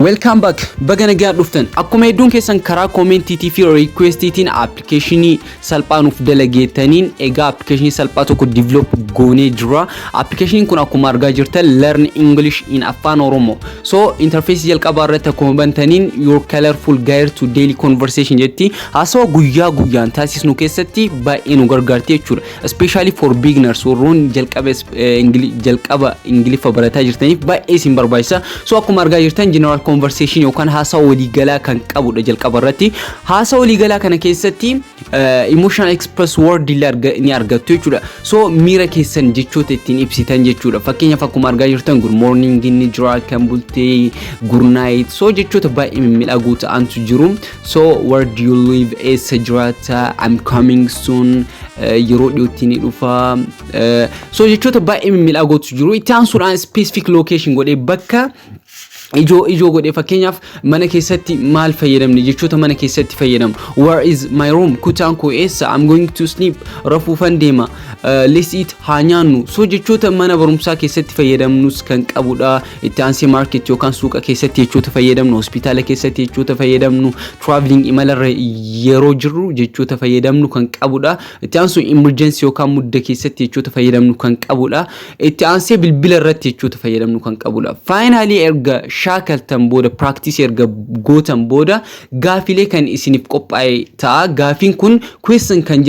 Welcome back, baga nagaan dhuftan. Akkuma hedduun keessan karaa commentiitii fi requestiitiin applicationii salphaa nuuf dalageettaniin, egaa applicationii salphaa tokko develop goonee jira. Applicationiin kun akkuma argaa jirtan Learn English in Afaan Oromoo. So interface jalqabaa irratti akkuma bantaniin "Your colorful guide to daily conversation" jetti. Haasawa guyyaa guyyaan taasisnu keessatti baay'ee nu gargaarti jechuudha. Especially for beginners, warroon jalqaba Ingiliffa barataa jirtaniif baay'ee isin barbaachisa. So akkuma argaa jirtan general conversation yookaan haasawa waliigalaa kan qabudha jalqaba irratti. Haasawa waliigalaa kana keessatti emotional express word illee ni argattu jechuudha. So miira keessan jechoota ittiin ibsitan jechuudha. Fakkeenyaaf akkuma argaa jirtan good morning ni jira, kan bultee, good night. So jechoota baay'ee mimmiidhagoo ta'antu jiru. So "Where do you live?" Eessa jiraata? "I'm coming soon." Yeroo dhiyootti ni dhufa. So jechoota baay'ee mimmiidhagootu jiru. Itti aansuudhaan specific location godhee, bakka ijoo ijoo godhee, fakkeenyaaf mana keessatti maal fayyadamne, jechoota mana keessatti fayyadamnu. "Where is my room?" Kutaan koo eessa? "I'm going to sleep." Rafuufan deema. "Let's eat." Haa nyaannu. So jechoota mana barumsaa keessatti fayyadamnus kan qabudha. Itti aansee market yookaan suuqa keessatti jechoota fayyadamnu, hospitaala keessatti jechoota fayyadamnu, traveling, imalarra yeroo jirru jechoota fayyadamnu kan qabudha. Itti aansuun emergency yookaan mudda keessatti jechoota fayyadamnu kan qabudha. Itti aansee bilbila irratti jechoota fayyadamnu kan qabudha. Finally, erga shaakaltan booda, practice erga gootan booda, gaafilee kan isiniif qophaa'e ta'a. Gaafiin kun question kan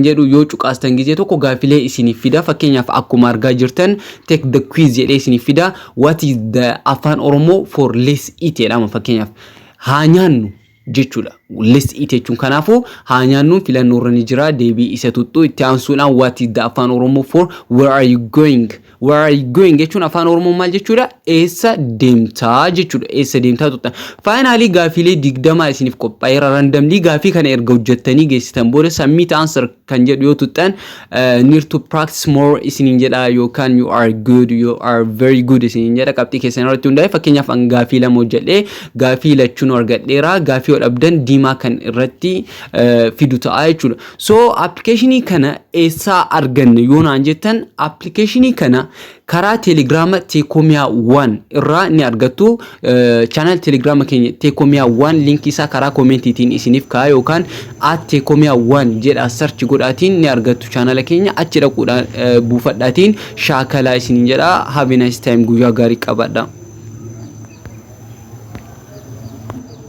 jedhu yoo cuqaastan gizee tokko gaafilee isiniif fida. Fakkeenyaaf akkuma argaa jirtan "Take the quiz" jedhee isiniif fida. "What is the Afaan Oromoo for 'let's eat'?" jedhama. Fakkeenyaaf haa nyaannu jechuudha. "Let's eat" jechuun kanaafuu haa nyaannuun filannoo irra ni jira, deebii isa tuttu. Itti aansuudhaan "What is the Afaan Oromoo for 'Where are you going?' 'Where are you going' jechuun Afaan Oromoo maal jechuudha? Eessa deemtaa jechuudha. Eessa deemtaa tuttan. Finally, gaafiilee 20 isiniif qophaa'eera randomly. Gaafii kana erga hojjettanii geessitan booda "Submit answer" kan jedhu yoo tuttan, "Need to practice more" isiniin jedha yookaan "You are good, you are very good" isiniin jedha, qabxii keessan irratti hundaa'e. Fakkeenyaaf an gaafii lama hojjedhee gaafii lachuun argadheera. Gaafii yoo dhabdan diimaa kan irratti fidu ta'a jechuudha. So applicationii kana eessaa arganne yoo naan jettan, applicationii kana karaa Telegiraama Teekomiyaa One irraa ni argattu. Channel Telegiraama keenya Teekomiyaa One, linkii isaa karaa commentiitiin isiniif ka'a yookaan @TeekomiyaOne jedha search godhaatiin ni argattu channela keenya. Achi dhaquudhaan buufadhaatiin shaakalaa isiniin jedha. Have a nice time, guyyaa gaarii qabaadha.